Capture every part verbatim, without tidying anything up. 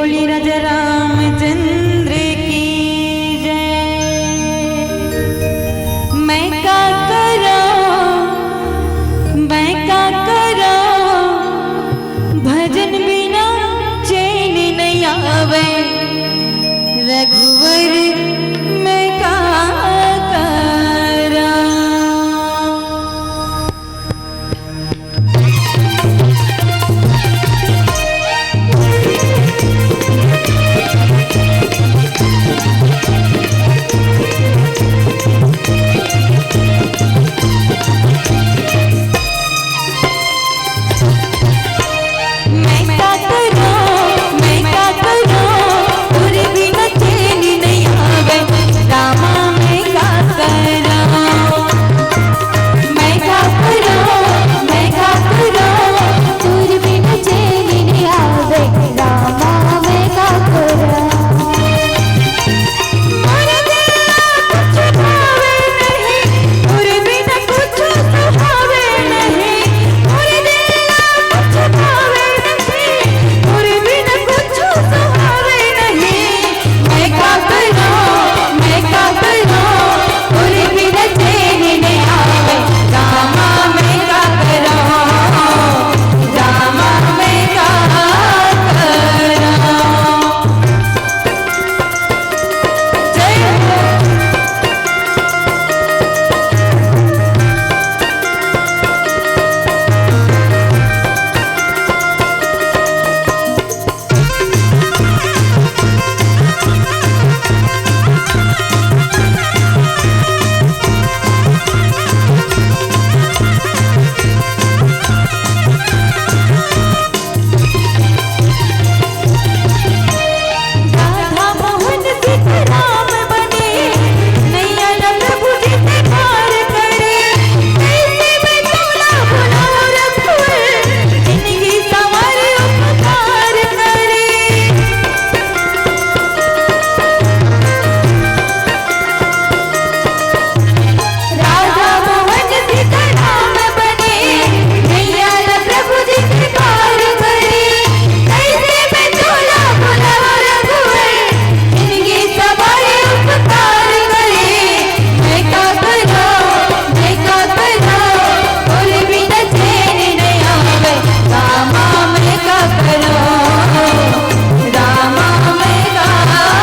बोली राजा रामचंद्र की जय। मैं का करूं, मैं का करूं, भजन बिना चैन नहीं आवे। रघुवर मैं का करूं। मैं का करूं, मैं का करूं, तोरे बिना चैन नहीं आवे। रामा मैं का करूं, मैं का करूं, मैं का करूं, तोरे बिना चैन नहीं आवे। रामा मैं का करूं। मोर दिल कुछ भावे नहीं, तोरे बिना कुछ सुहावे नहीं। मोर दिल कुछ भावे नहीं, तोरे बिना कुछ सुहावे नहीं। मैं का करूं, मैं का करूं, तोरे बिना चैन नहीं आवे। रामा मैं का करूं, रामा मैं का करूं। जय हो। राधा मोहन सीताराम बने, नैया ला प्रभु जी से पार करे। कैसे मैं तोला भुलाऊं रघुवर, जिंदगी संवारे उपकार करे। राधा मोहन सीताराम बने, नैया ला प्रभु जी से पार करे। कैसे मैं तोला भुलाऊं रघुवर, जिंदगी संवारे उपकार करे। मैं का करूं, मैं का करूं, तोरे बिना चैन नहीं आवे। रामा मैं का करूं, रामा मैं का करूं।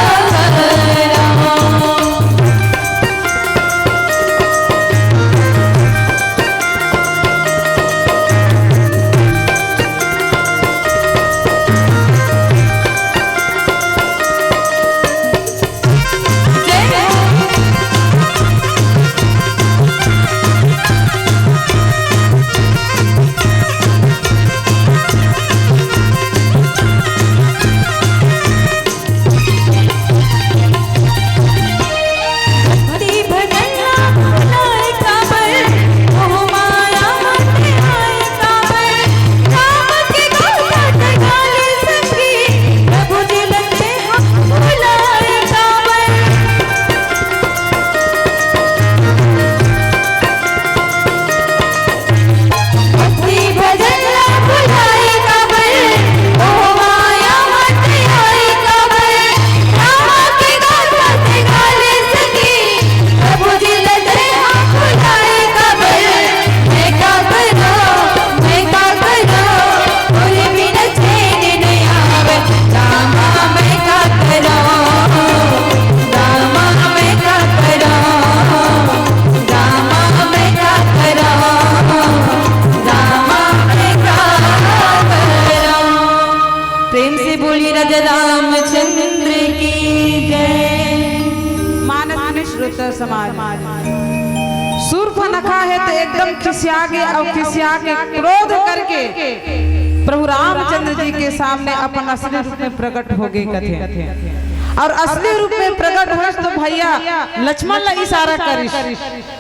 प्रेम से बोलिए राजा रामचंद्र की जय। मानस में श्रोता समाज, सूर्पनखा हे त एकदम खिसिया गे अउ खिसिया के क्रोध करके प्रभु रामचंद्र जी के सामने अपन असली रूप में प्रकट हो गे कथे। अउ असली रूप में प्रकट होइस त भैया लक्ष्मण ला इशारा करिस,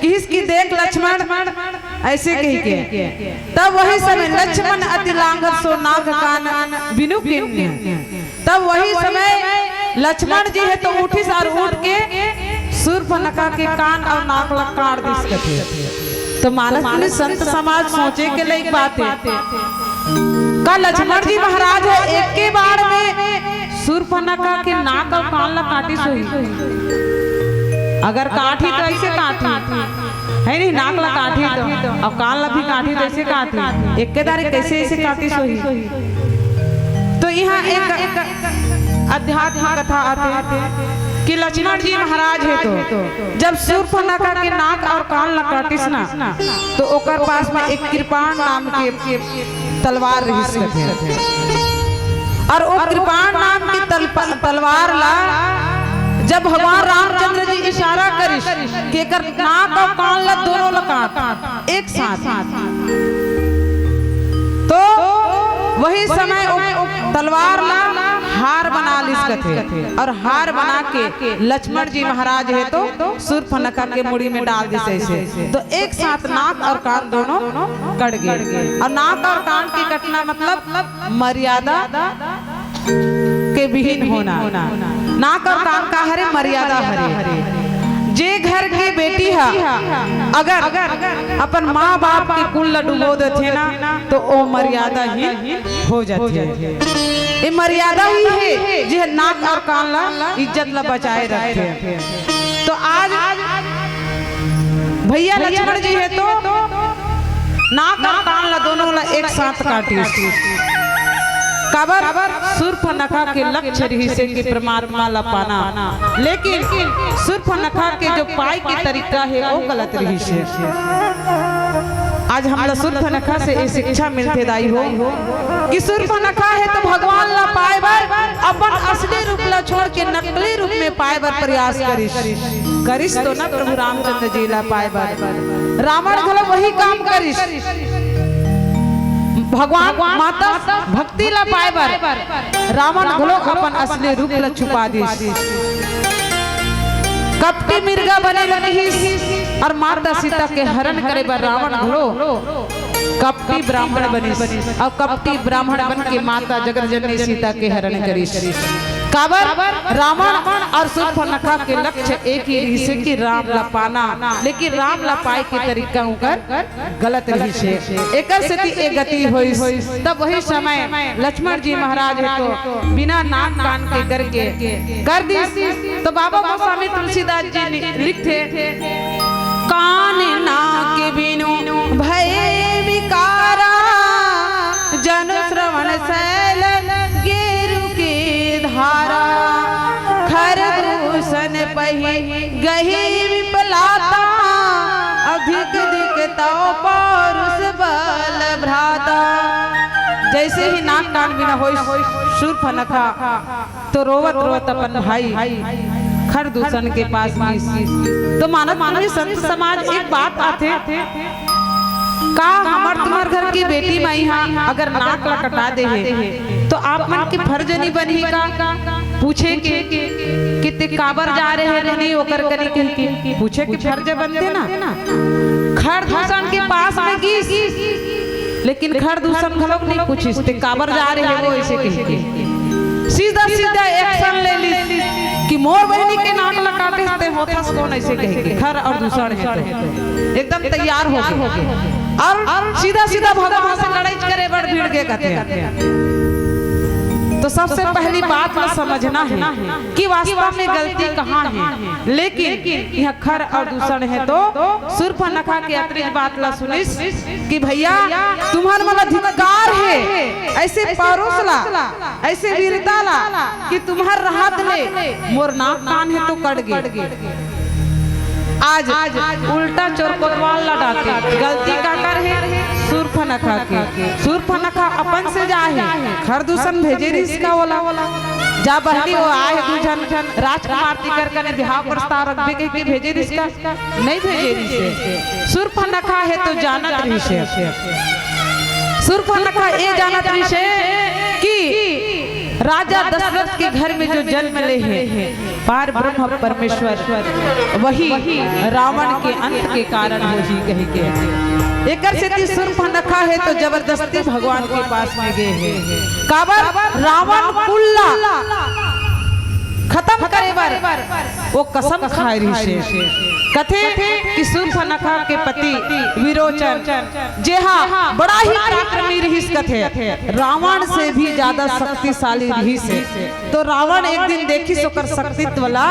किहिस कि देख लक्ष्मण, अइसे कहिके। तब वही समय लक्ष्मण अति लांघत सो नाग कान बिनु कीन्ह। तब वही समय लक्ष्मण जी हे त उठिस अउ उठ के सूर्पनखा के कान अउ नाक ला काट दिस कथे। त मानस में संत समाज सोचे के लायक बात हे। का लक्ष्मण जी महाराज हे एके बाण में सूर्पनखा के नाक अउ कान ला काटिस होही। अगर काटही तो ऐसे काटही, है नहीं? नाक ला काटही तो, अउ कान ला भी काटही तो ऐसे काटही। एक के दारे कैसे ऐसे काटिस होही? तो यहाँ एक अध्यात्म कथा आथे कि लक्ष्मण जी महाराज हे तो जब सूर्पनखा के नाक अउ कान ला काटिस ना, तो ओकर पास में एक कृपाण नाम के तलवार रहिस कथे। अउ ओ कृपाण नाम के तलप-, तलवार ला जब भगवान रामचंद्र जी इशारा करिस कि एकर नाक अउ कान ला दोनों ला काट एक साथ, तो वही समय ओ तलवार ला हार बना लिस कथे। अउ हार बना के लक्ष्मण जी महाराज हे तो सूर्पनखा के मुड़ी में डाल दिस ऐसे, तो एक साथ नाक अउ कान दोनों कट गे। अउ नाक अउ कान के कटना मतलब मर्यादा के विहीन होना। नाक अउ कान का हरे? मर्यादा हरे। जे घर के बेटी हा अगर अपन माँ बाप के कुल ला डुबो देथे ना, तो ओ मर्यादाहीन हो जाथे। ये मर्यादा ही हे जे नाक अउ कान ला, इज्जत ला बचाए रखथे। तो आज भैया लक्ष्मण जी हे तो नाक अउ कान ला दोनों ला एक साथ काटिस। काबर? सूर्पनखा के लक्ष्य रहिस हे कि परमात्मा ला पाना, लेकिन सूर्पनखा के जो पाए के तरीका हे, वो गलत रहिस हे। आज हमला सूर्पनखा से ये शिक्षा मिलथे दाई हो कि सूर्पनखा हे तो भगवान ला पाए बर अपन असली रूप ला छोड़ के नकली रूप में पाए बर प्रयास करिस। करिस तो ना प्रभु रामचंद्र जी ला पाए बर। रावण घलो वही काम करिस। भगवान माता भक्ति ला पाए बर रावण घलो अपन असली रूप ला छुपा दिस। कपटी मिर्गा बने लगिस अउ माता सीता के हरण करे बर रावण घलो कपटी ब्राह्मण बनिस अउ कपटी ब्राह्मण बन के माता जगत जननी सीता के हरण करिस। काबर? रावण अउ सूर्पनखा के लक्ष्य एक ही रहिस कि राम ला पाना, लेकिन राम ला पाए के तरीका उनकर गलत रहिस हे, एकर सेती ए गति होइस। तब वही समय लक्ष्मण जी महाराज हे तो बिना नाक कान के करके कर दिस। तो बाबा गोस्वामी तुलसीदास जी नि-, लिखथे, कान नाक बिनु भए विकारा, जनु श्रवण सैल गेरु के धारा। खर दूषण पहि गहि विपलाता, अधिक दिक तौ पौरुष बल भ्राता। जैसे ही नाक कान बिना होइस, सूर्पनखा तो रोवत रोवत अपन भाई खर दूषण के पास गिस। तो मानव मानवी संत समाज एक बात आथे, का हमर तुम्हर घर की बेटी माई हा अगर नाक ला कटा दे हे, तो आप मन के फर्ज नहीं बनही का पूछे के कि ते काबर जा रहे हे नहीं ओकर कनी कही के? पूछे के फर्ज बनथे ना। खर दूषण के पास में गिस, लेकिन खर दूषण घलोक नहीं पूछिस, ते काबर जा रहे हे वो ऐसे कही के। सीधा सीधा एक्शन ले लिस कि मोर बहिनी के नाक ला काटे ते होथस कोन ऐसे कही के। खर अउ दूषण हे तो एकदम तैयार हो गे अउ सीधा सीधा भगवान से लड़ाई करे बर भिड़ गे कथे। तो सबसे पहली बात ला समझना हे कि वास्तव में गलती कहाँ हे। लेकिन यहाँ खर अउ दूषण हे तो सूर्पनखा के अतरी बात ला सुनिस कि भैया, तुम्हर मन ला धिक्कार हे ऐसे पौरुष ला, ऐसे वीरता ला कि तुम्हर रहत ले मोर नाक कान हे तो कट गे। आज उल्टा चोर कोतवाल ला डांटे, गलती काकर हे? सूर्पनखा के। सूर्पनखा अपन से जाहे, खर दूषण भेजे रिहिस का ओला? जा बहिनी, वो आए दू झन राजकुमार तिकर कने बिहाव प्रस्ताव रखबे कहिके भेजे रिहिस का? नहीं भेजे रिहिस हे। सूर्पनखा हे तो जानत रिहिस हे। सूर्पनखा ए जानत रिहिस हे कि राजा दशरथ के घर में जो जन्म ले हे, पार ब्रह्म परमेश्वर, वही रावण के अंत के कारण होही कहिके। एकर सेती सूर्पनखा हे तो जबरदस्ती भगवान के पास में गे हे। काबर? रावण कुल ला खतम करे बर वो कसम खाए रिहिस हे। कथे कि सूर्पनखा के पति विरोचन, जेहा बड़ा ही पराक्रमी रिहिस कथे, रावण से भी ज्यादा शक्तिशाली रिहिस हे। तो रावण एक दिन देखिस ओकर शक्तित्व ला,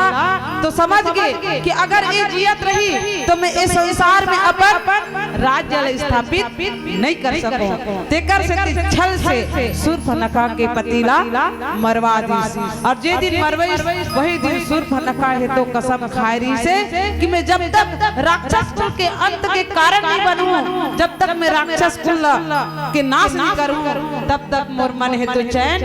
तो समझ गे कि अगर ये जियत रही तो मैं इस संसार में अपन राज्य ला स्थापित नहीं कर सकूं। तेकर सेती छल से सूर्पनखा के पति ला मरवा दिस। और जे दिन मरवइस, वही दिन सूर्पनखा हे तो कसम खाए रिहिस हे कि मैं जब तक राक्षस कुल के अंत के कारण नहीं बनूं, जब तक मैं राक्षस कुल ला के नाश नहीं करूं, तब तक मोर मन हे तो चैन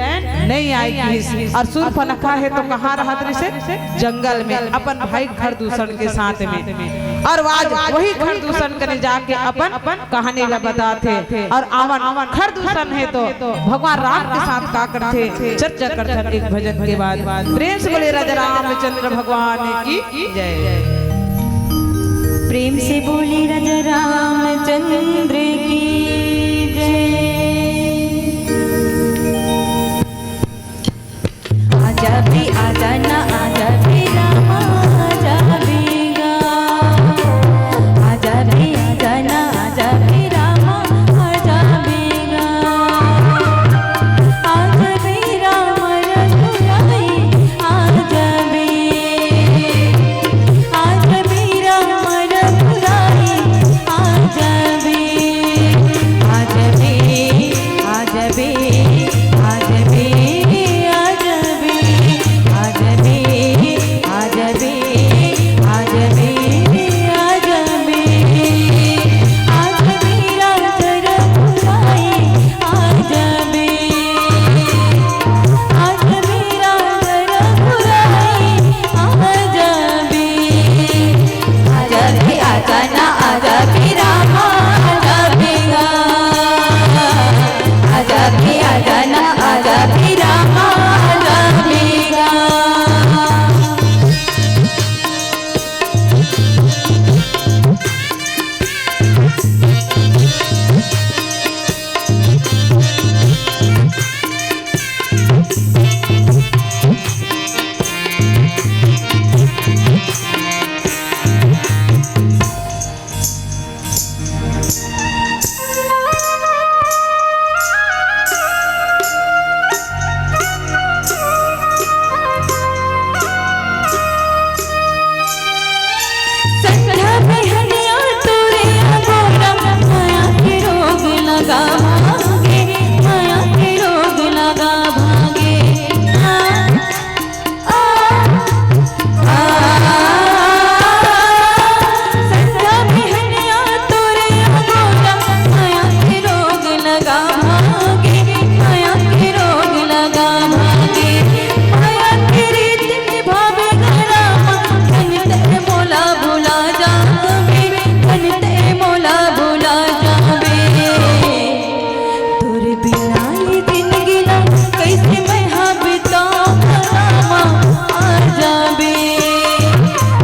नहीं आए किहिस। और सूर्पनखा हे तो कहाँ रहत रिहिस हे? जंगल में अपन भाई खरदूषण के साथ में। और आज वही खरदूषण कने जाके अपन कहानी ला बताथे। और आवन खरदूषण हे तो भगवान राम के साथ का करथे, चर्चा करथन एक भजन के बाद। प्रेम से बोले राजा रामचंद्र भगवान की जय। प्रेम से बोले राजा रामचंद्र की जय। आजा भी आजा ना, आजा भी रामा, आजा भी गा। आजा भी आजा ना, आजा भी रामा, आजा भी गा। आजा भी रामा रघुराई, आजा भी। आजा भी रामा रघुराई, आजा भी। आजा भी, आजा भी। आजा भी, आजा भी, आजा भी, आजा भी, आजा भी, आजा भी, आजा भी राजा रघुराई, आजा भी, आजा भी राजा रघुराई, आजा भी। आजा भी, आजा ना, आजा भी रामा, आजा भी गा। आजा भी, आजा ना, आजा भी रामा, आजा भी गा। संध्या बिहनिया तोरे अगोरा, माया के रोग लगा भागे, माया के रोग लगा भागे। आ, आ, आ, संध्या बिहनिया तोरे अगोरा, माया के रोग लगा भागे, माया के रोग लगा भागे। माया के रीत निभावे गा रामा, धन ते मोला भुला जाबे, धन ते मोला भुला जाबे। तोर बिना ये जिनगी ला कइसे मैं हा बिताओं रामा, आ जाबे।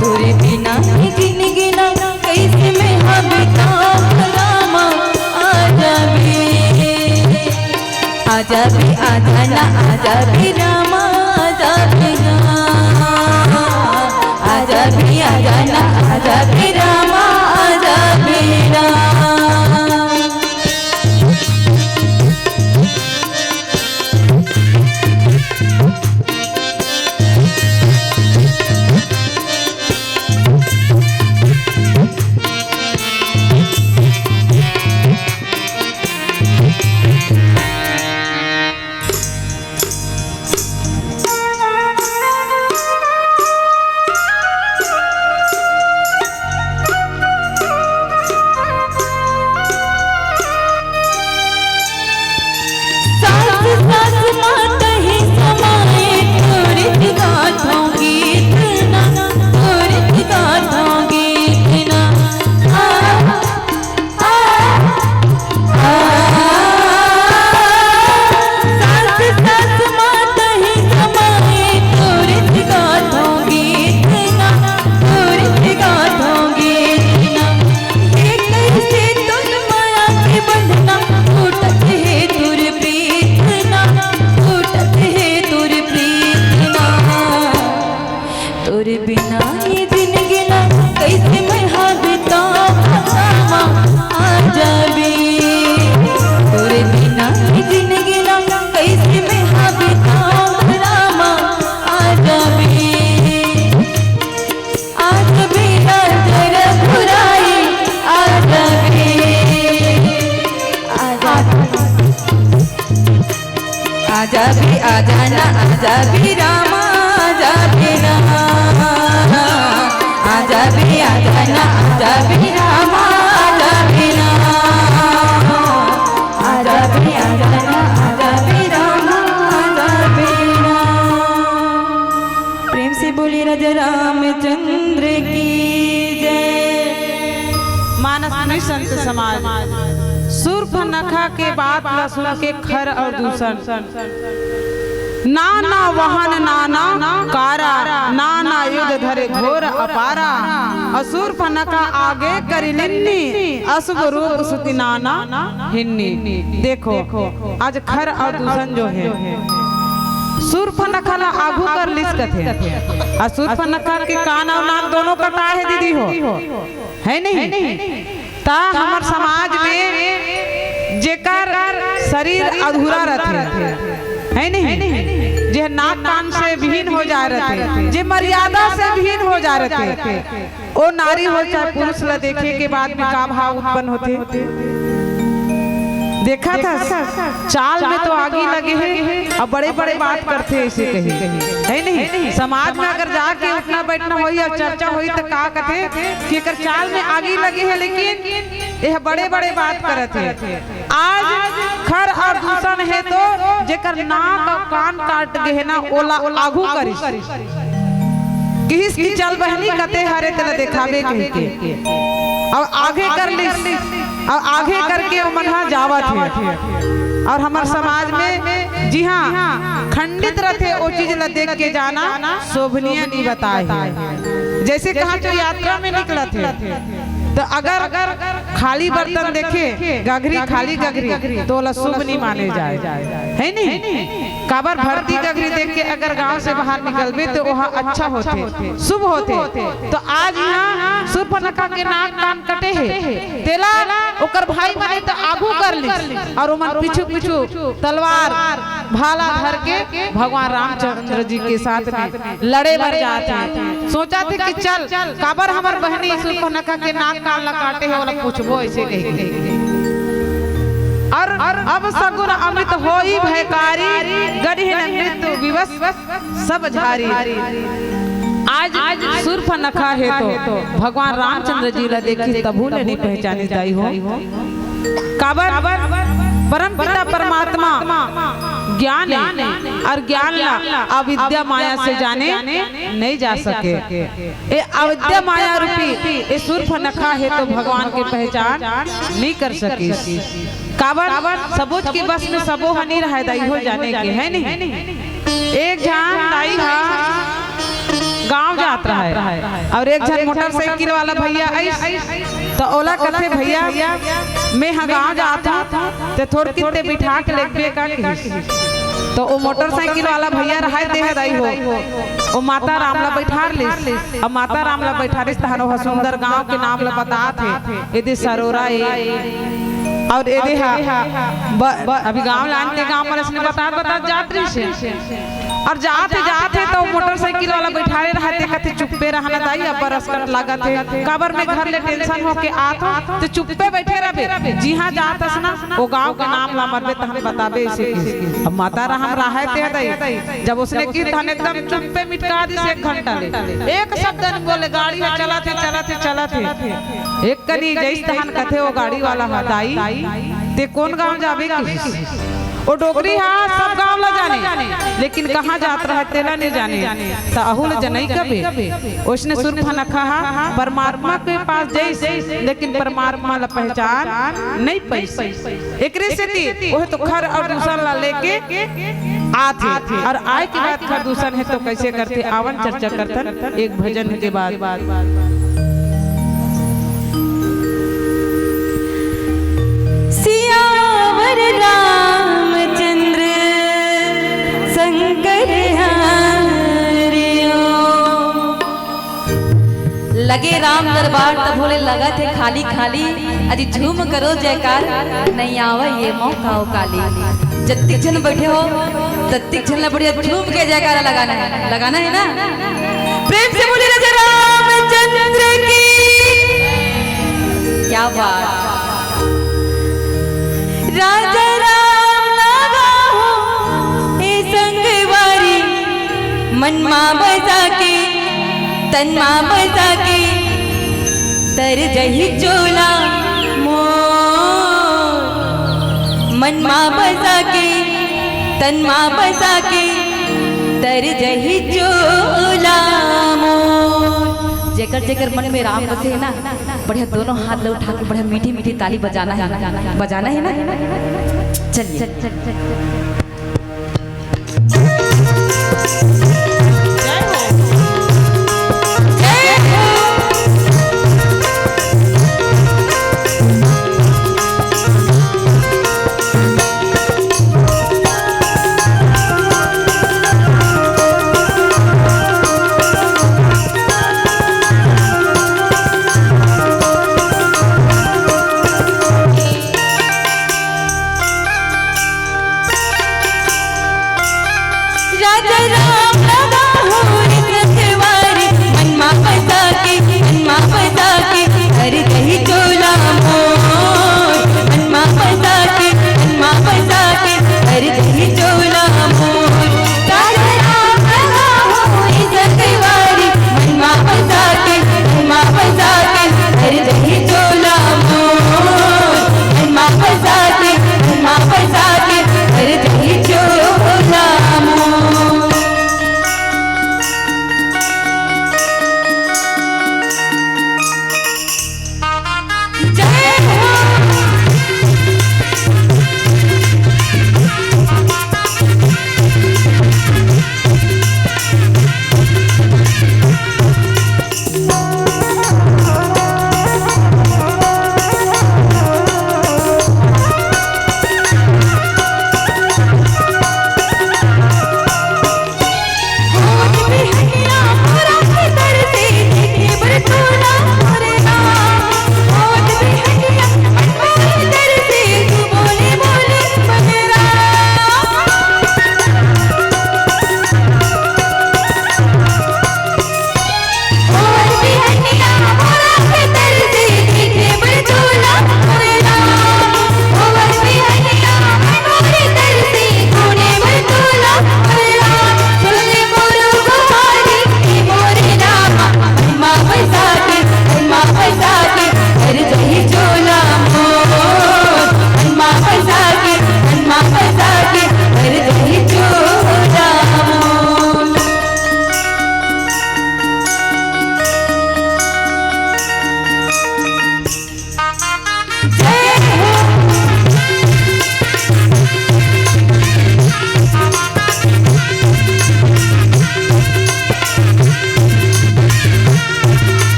तोर बिना ये जिनगी ला कइसे मैं हा बिताओं रामा, आ जाबे। आजा भी आजा ना, आजा भी रामा, आजा भी ना। आजा भी आजा ना, आजा भी रामा, आजा भी ना। आजा भी आजा ना, आजा भी रामा, आजा भी ना। आजा भी आजा ना, आजा भी रामा, आजा भी ना। आजा भी आजा ना, आजा भी रामा, आजा भी ना। प्रेम से बोलिए राजा रामचंद्र की जय। मानस में संत समाज, सूर्पनखा के बात ला सुन के खर अउ दूसन, नाना वाहन नाना कारा, नाना युध धरे घोर अपारा। अउ सूर्पनखा आगे करि निन्नी, असुभ रूप सुति नाना हिन्नी। देखो, आज खर अउ दूसन जो हे, सूर्पनखा ला आघू कर लिस कथे। अउ सूर्पनखा के कान अउ नाक दोनों कटा हे दीदी हो, हे नहीं? त हमर समाज में जेकर शरीर अधूरा रथे, हे नहीं, जे नाक कान से विहीन हो जाय रथे, जे मर्यादा से विहीन हो जाय रथे, ओ नारी हो चाहे पुरुष ला देखे के बाद में का भाव उत्पन्न होथे? देखत हस, चाल में तो आगी लगे हे, अब बड़े-बड़े बात करथे, अइसे कही, हे नहीं? समाज में अगर जाके उठना बैठना होही अउ चर्चा होही, त का कथे कि एकर चाल में आगी लगे हे, लेकिन एह बड़े-बड़े बात करत हे। आज खर अउ दूसन हे, तो जेकर नाक अउ कान काट गे हे ना, ओला आघू करिस। किहिस कि चल बहिनी, कते हरे तेला देखाबे कहिके। अउ आघे कर लिस, अउ आघे करके ओमन ह जावत हे। अउ हमर समाज में जी हाँ, खंडित रथे, ओ चीज ला देख के जाना शोभनीय नहीं बताय हे। जइसे कहाँ जो यात्रा में निकलत हे, त अगर खाली बर्तन देखे, गघरी, खाली गघरी, त ओला शुभ नहीं माने जाय, हे नहीं? काबर भरती गघरी देख के अगर गांव से बाहर निकलबे, त ओहा अच्छा होथे, शुभ होथे। त आज इहाँ सूर्पनखा के नाक कान कटे हे, तेला ओकर भाई मने त आघू कर लिस, अउ ओमन पीछू पीछू तलवार भाला धर के भगवान रामचंद्र जी के साथ में लड़े बर जात हे। सोचत हे कि चल, काबर हमर बहिनी सूर्पनखा के नाक कान ला काटे हे, ओला पूछबो, अइसे कहिके। अउ अब सगुन अमित होई भयकारी, गढ़िन मृत्यु विवश सब झारी। आज सूर्पनखा हे तो भगवान रामचंद्र जी ला देखिस, तभू ले नहीं पहचानिस दाई हो। काबर? परमपिता परमात्मा ज्ञान हे, अउ ज्ञान ला अविद्या माया से जाने नहीं जा सके। ए अविद्या माया रूपी ए सूर्पनखा हे तो भगवान के पहचान नहीं कर सकिस। काबर? सबोच के बस में सबो ह नहीं रहय दाई हो जाने के, हे नहीं? एक झन दाई ह गांव जात रहय अउ एक झन मोटरसाइकिल वाला भैया आइस, त ओला कथे, "भैया, मैं ह गांव जात हूं, ते थोरकिन ते बिठा के लेगबे का?" कहिस। त ओ मोटरसाइकिल वाला भैया रहय, तेह दाई हो, ओ माता राम ला बइठार लिस। अब माता राम ला बइठारिस, तहन ओह सुंदर गांव के नाम ला बतात हे, एदे सरोरा ए, अउ एदे हा ब-, अभी गांव लान के गांव मन अइसने बतात बतात जात रहिस हे। अउ जात हे, जात हे, त मोटरसाइकिल वाला बइठारे रहय, ते कथे, "चुप्पे रह ना दाई, अब्बड़ असकट लागत हे, काबर मैं घर ले टेंशन होके आत हंव, ते चुप्पे बइठे रहबे, जिहां जात हस ना, ओ गांव के नाम ला मरबे, तहन बताबे," अइसे कहिस। अब माता राम रहय ते दाई, जब ओसने कहिस, तहन एकदम चुप्पे मिटका दिस एक घंटा ले, एक शब्द नहीं बोले। गाड़ी ह चलत हे, चलत हे, चलत हे। एक कनी जइस तहन कथे ओ गाड़ी वाला ह, "दाई, ते कोन गांव जाबे?" कहिस। ओ डोकरी ह सब गांव ला जाने, लेकिन कहां जात रहय तेला नहीं जाने, त अहू ला जनई कबे। ओइसने सूर्पनखा ह परमात्मा के पास जइस, लेकिन परमात्मा ला पहचान नहीं पइस। एकरे सेती ओह तो खर अउ दूसन ला लेके आथे, अउ आय के बाद खर दूसन हे तो कइसे करथे, आवन चर्चा करथन एक भजन के बाद। सियावर रामचंद्र संकर हरिओ। लगे राम दरबार तभो ले लगत हे खाली खाली। अजी झूम करो जयकार, नहीं आवे ये मौका ओ काली। जत्तिक झन बइठे हो, तत्तिक झन ला बढ़िया झूम के जयकारा लगाना हे, लगाना हे ना? प्रेम से बोलिए राजा रामचंद्र की। क्या बात। राजा राम लगा हो। मन मा बसा के, तन मा बसा के, तर जही चोला मोर। मन मा बसा के, तन मा बसा के, तर जही चोला मोर। जेकर जेकर मन में राम बसे हे ना, बढ़िया दोनों हाथ ला उठा के बढ़िया मीठी मीठी ताली बजाना हे, बजाना हे ना। चलिए। राजा राम लगा हो रे सतवारी, मन मा बसा के, मन मा बसा के, कर दही चोला मोर। मन मा बसा के, मन मा बसा के, कर दही चोला मोर। राजा राम लगा हो रे सतवारी, मन मा बसा के, मन मा बसा के, कर दही चोला मोर। मन मा बसा के, मन मा बसा के, कर दही चोला मोर। जय हो।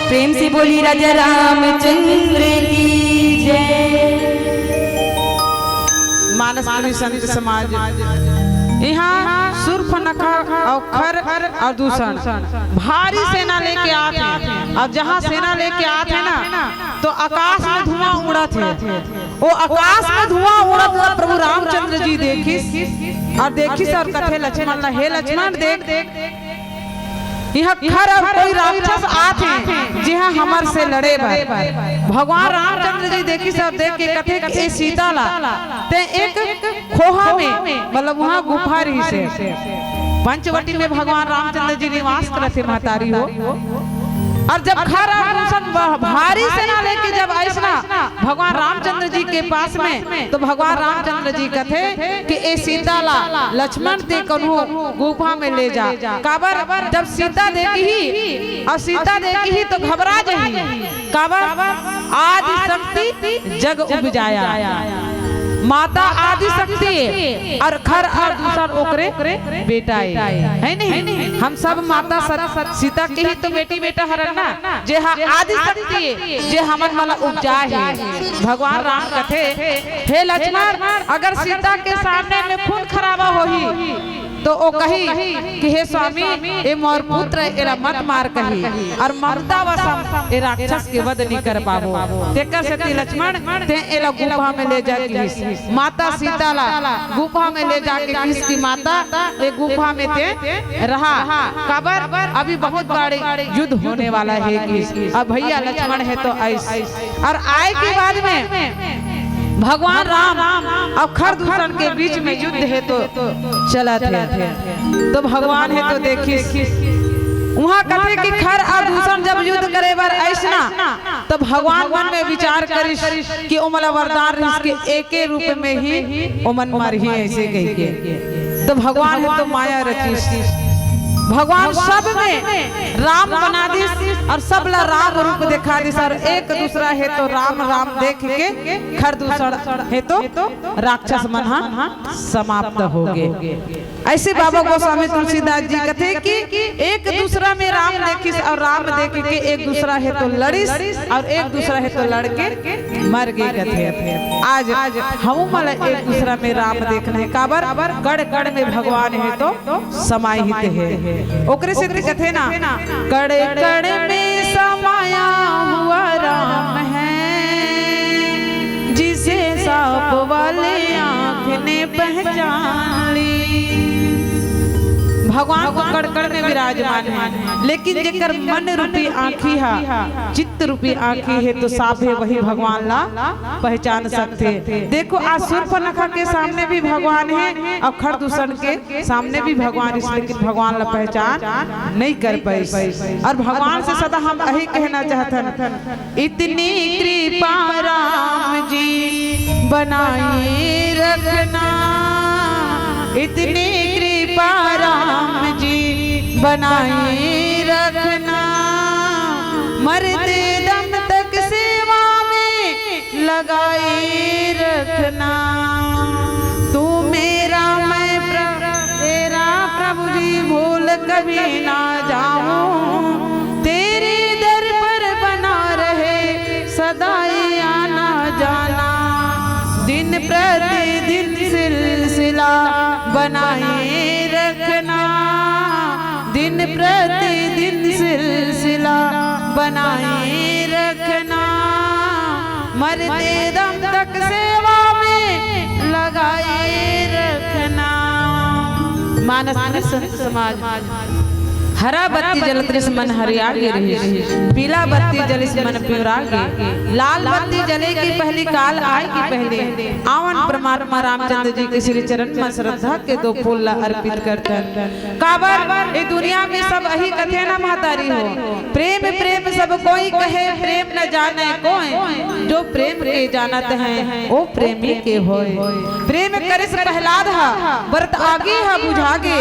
प्रेम से बोली राजा रामचंद्र की जय। मानस प्रेमी संत समाज, इहाँ सुर्पनखा अउ खर अउ दूषण भारी सेना लेके आत हे। अब जहाँ सेना लेके आत हे ना, तो आकाश में धुआं उड़त हे। वो आकाश में धुआं उड़त हे, प्रभु रामचंद्र जी देखिस अउ देखिस अउ कथे लक्ष्मण ला, "हे लक्ष्मण, देख, इहाँ खर अउ कोई राक्षस आथे, जिहाँ हमर से लड़े बर। भगवान रामचंद्र जी देखिस अउ देख के कथे कि ए सीता ला, ते एक खोहा में, मतलब उहाँ गुफा रहिस हे। पंचवटी में भगवान रामचंद्र जी निवास करत हे, महतारी हो। अउ जब खर अउ दूषण ब-, भारी सेना लेके जब अइस ना भगवान रामचंद्र जी के पास में, तो भगवान रामचंद्र जी कथे कि ए सीता ला लक्ष्मण ते कन्हू गुफा में ले जा। काबर? जब सीता देखही अउ सीता देखही तो घबरा जही। काबर? आदि शक्ति जग उपजाया। माता आदि शक्ति ए अउ खर अउ दूषण ओकरे बेटा ए, हे नहीं? हम सब माता सत-, सीता के ही तो बेटी बेटा हरन ना, जे हा आदि शक्ति ए, जे हमन मन ला उपजाए हे। भगवान राम कथे, हे लक्ष्मण, अगर सीता के सामने में खून खराबा होही, तो ओ कही कि हे स्वामी, ए मोर पुत्र, एला मत मार कही, अउ ममता वसम ए राक्षस के वध नइ कर पाबो। तेकर सेती लक्ष्मण, ते एला गुफा में ले जा किहिस। माता सीता ला गुफा में ले जाके किहिस कि माता, ए गुफा में ते रहा। काबर? अभी बहुत बड़े युद्ध होने वाला हे किहिस। अउ भइया लक्ष्मण हे तो अइस अउ आए के बाद में भगवान राम अउ खर दूषण के बीच में युद्ध हे तो चलत हे। तो भगवान हे तो देखिस, उहाँ कथे कि खर अउ दूषण जब युद्ध करे बर अइस ना, तो भगवान मन में विचार करिस कि ओमन ला वरदान रहिस कि एके रूप में ही ओमन मरही, अइसे कहिके। तो भगवान हे तो माया रचिस, भगवान सब में राम बना दिस अउ सब ला राम रूप देखा दिस। अउ एक दूसरा हे तो राम राम देख के खर दूषण हे तो राक्षस मन हा समाप्त हो गे। अइसे बाबा गोस्वामी तुलसीदास जी कथे कि एक दूसरा में राम देखिस अउ राम देख के एक दूसरा हे तो लड़िस अउ एक दूसरा हे तो लड़ के मर गे कथे। आज हमू मन ला एक दूसरा में राम देखना हे। काबर? कण कण में भगवान हे तो समाहित हे। ओकरे सेती कथे ना, कण कण में समाया हुआ राम है, जिसे सांप वाले आंख ने पहचान ली। भगवान तो कण कण में विराजमान हे, लेकिन जेकर मन रूपी आंखी हा, चित्त रूपी आंखी हे, तो सांप हे वही भगवान ला पहचान सकथे। देखो, आज शूर्पणखा के सामने भी भगवान हे अउ खर दूषण के सामने भी भगवान, इसलिए कि भगवान ला पहचान नइ कर पाइस। अउ भगवान से सदा हम यही कहना चाहथन, इतनी कृपा राम जी बनाए रखना, इतनी कृपा राम जी बनाए रखना, मरते दम तक सेवा में लगाए रखना। तू मेरा, मैं प्र-, तेरा प्रभु जी, भूल कभी ना जाऊं। तेरे दर पर बना रहे सदा ये आना जाना। दिन प्रतिदिन सिलसिला बनाए रखना, दिन प्रतिदिन सिलसिला बनाए रखना, मरते दम तक सेवा में लगाए रखना। मानस में संत समाज, हरा बत्ती जलत रिस मन हरिया गे रिहिस, पीला बत्ती जलिस मन पिंवरा गे, लाल बत्ती जले के पहली, काल आए के पहली आवन परमात्मा रामचंद्र जी के श्री चरण में श्रद्धा के दो फूल ला अर्पित करथन। काबर ए दुनिया में सब अही कथे ना महतारी हो, प्रेम प्रेम सब कोई कहे, प्रेम न जाने कोई, जो प्रेम के जानत हैं, वो प्रेमी के होय। प्रेम करिस प्रहलाद हा, बरत आगी हा बुझागे।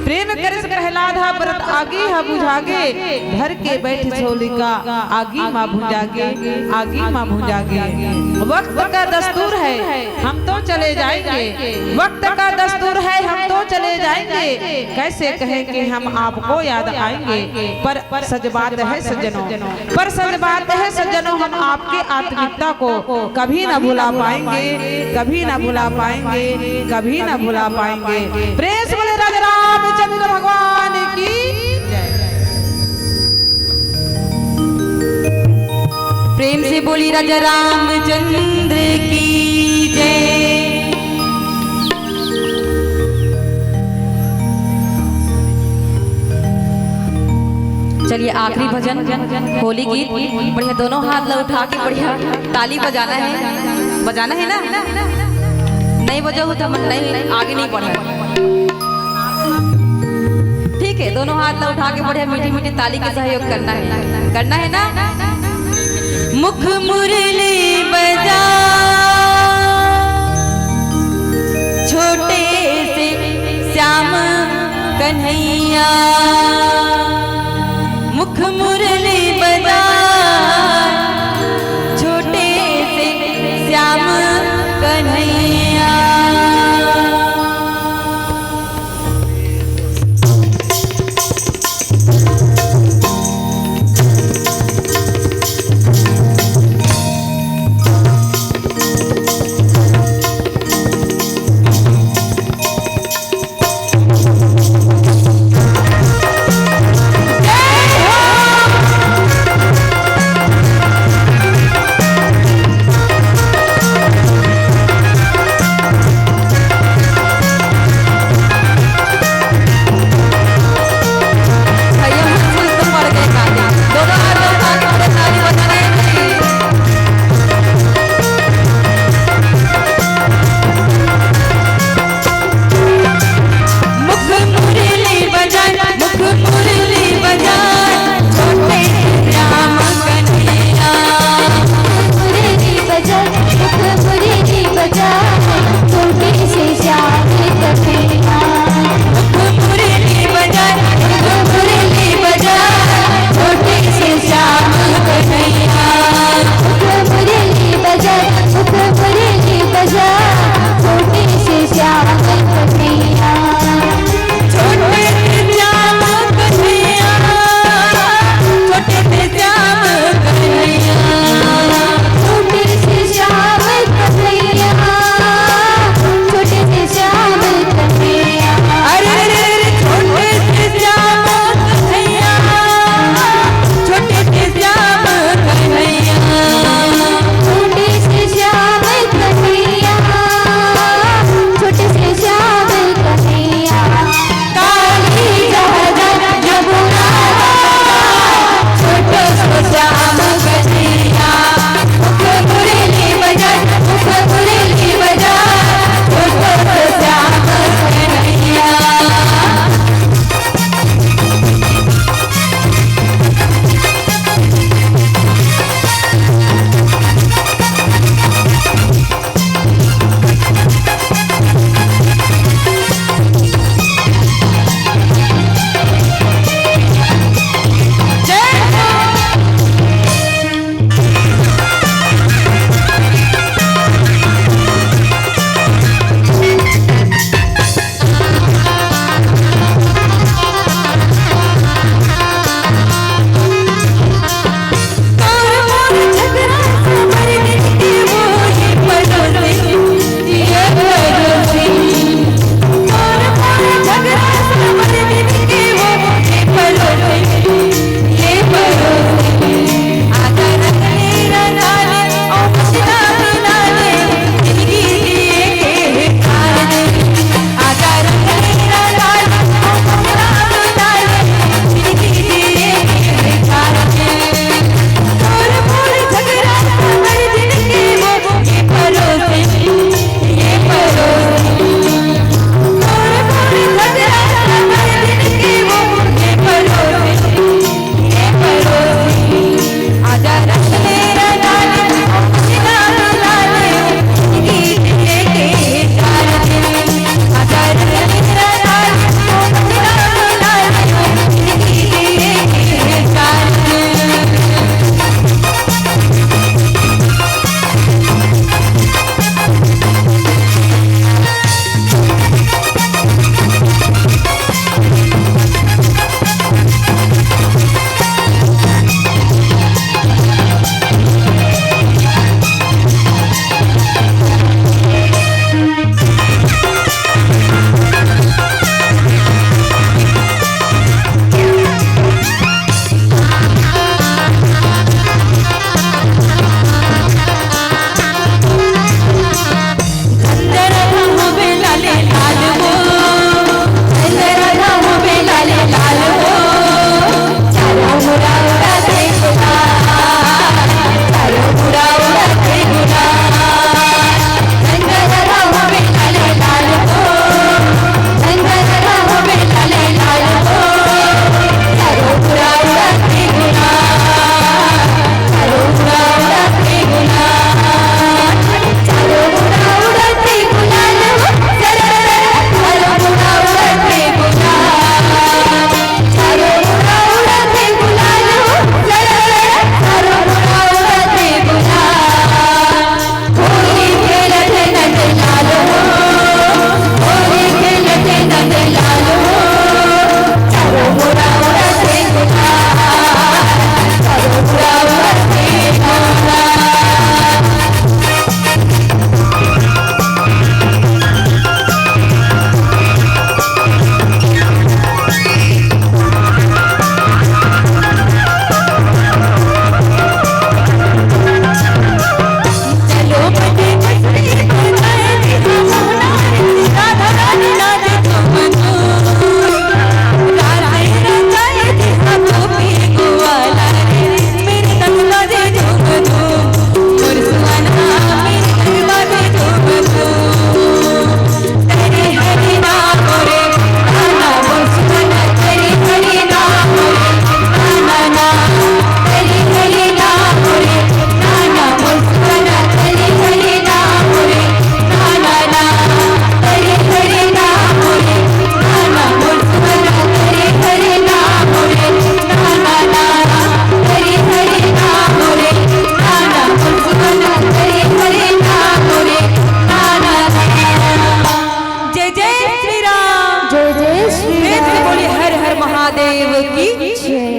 प्रेम करिस प्रहलाद हा, बरत आगी हा बुझागे। धर के बैठिस होलिका, आगी मा भुंजागे, आगी मा भुंजागे। वक्त का दस्तूर है, हम तो चले जाएंगे। वक्त का दस्तूर है, हम तो चले जाएंगे। कैसे कहें कि हम आपको याद आएंगे, पर सच बात है सज्जनों, पर सच बात है सज्जनों, हम आपके आत्मिकता को कभी ना भुला पाएंगे, कभी ना भुला पाएंगे, कभी ना भुला पाएंगे। प्रेम से बोले राजा रामचंद्र भगवान की जय। प्रेम से बोली राजा रामचंद्र की जय। चलिए, आखिरी भजन, होली गीत। बढ़िया, दोनों हाथ ला उठा के बढ़िया ताली बजाना है, बजाना है ना? नहीं बजाओ तो हम नहीं, आगे नहीं बढ़े। ठीक है, दोनों हाथ ला उठा के बढ़िया मीठी मीठी ताली के सहयोग करना है, करना है ना? मुख मुरली बजा, छोटे से श्याम कन्हैया। मुख मुरली बजा, छोटे से श्याम कन्हैया। प्रेम से बोलिए हर हर महादेव की।